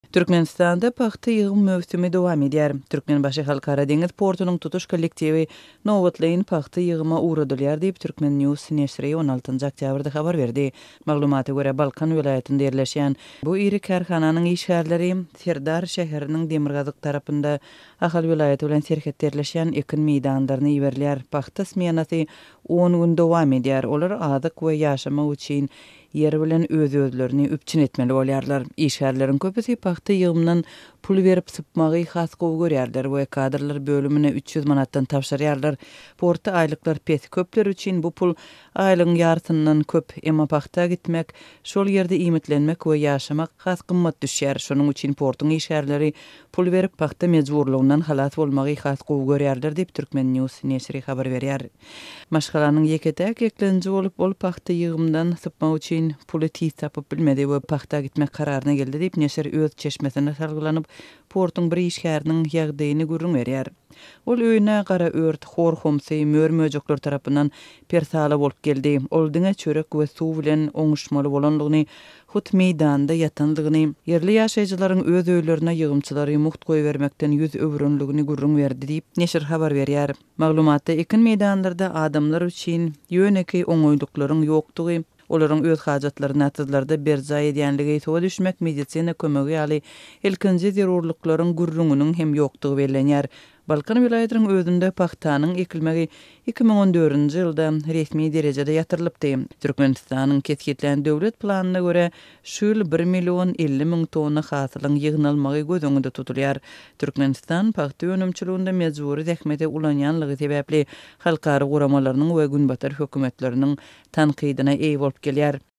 Türkmenistanda pagta ýygym möwsümi dowam edýär. Türkmenbaşy Halkara deňiz portunyň tutuş kollektiwi nobatlaýyn pagta ýygyma ugradylýar diýip, Turkmen. News neşiri on altynjy oktýabrda habar berdi. Maglumata görä, Balkan welaýatynda ýerleşýän bu iri kärhananyň işgärleri Serdar şäheriniň demirgazyk tarapynda Ahal welaýaty bilen serhetde ýerleşýän ekin meýdanlaryna iberilýär. Pagta smenasy on gün dowam edýär. Olar azyk we ýaşamak üçin ýer bilen öz-özlerini üpjün etmeli bolýarlar. Işgärleriň köpüsi pagta ýygymdan pul berip sypmagy has gowy görýärler we kadrlar bölümine 300 manatdan tabşyrýarlar. Portda aýlyklar pes, köpler üçin bu pul aýlygyň ýarysyndan köp, emma pagta gitmek, şol ýerde iýmitlenmek we ýaşamak has gymmat düşýär. Şonuň üçin portuň işgärleri pul berip pagta mejburlygyndan halas bolmagy has gowy görýärler diýip, Turkmen. News neşiri habar berýär. Maşgalanyň ýeke-täk eklenji bolup, ol pagta ýygymdan sypmak üçin puly tiz tapyp bilmedi we pagta gitmek kararyna geldi diýip, neşir öz çeşmesine salgylanyp, portuň bir işgäriniň ýagdaýyny gürrüň berýär. Ol öýüne gara ört, hor-homsy, mör-möjekler tarapyndan persala bolup geldi. Ol diňe çörek we suw bilen oňuşmaly bolandygyny, hut meýdanda ýatandygyny, ýerli ýaşaýjylaryň öz öýlerine ýygymçylary mugt goýbermekden ýüz öwrenligini gürrüň berdi diýip, neşir habar berýär. Maglumatda ekin meýdanlarda adamlar üçin ýönekeý oňaýlyklaryň ýokdugy, olaryň öz hajatlaryny atyzlarda berjaý edýänligi, suwa düşmek, medisina kömegi ýaly ilkinji zerurlyklaryň gürrüňiniň hem ýokdugy bellenýär. Balkan welaýatynyň özünde pagtanyň ekilmegi 2014-nji ýylda resmi derejede ýatyrylypdy. Türkmenistanyň kesgitlän döwlet planyna görä, Şu ýyl bir 1 050 000 tonna hasylyň ýygnalmagy göz öňünde tutulýar. Türkmenistan pagta önümçiliginde mejbury zähmeti ulanýanlygy sebäpli halkara guramalarynyň we günbatar hökümetleriniň tankydyna eýe bolup gelýär.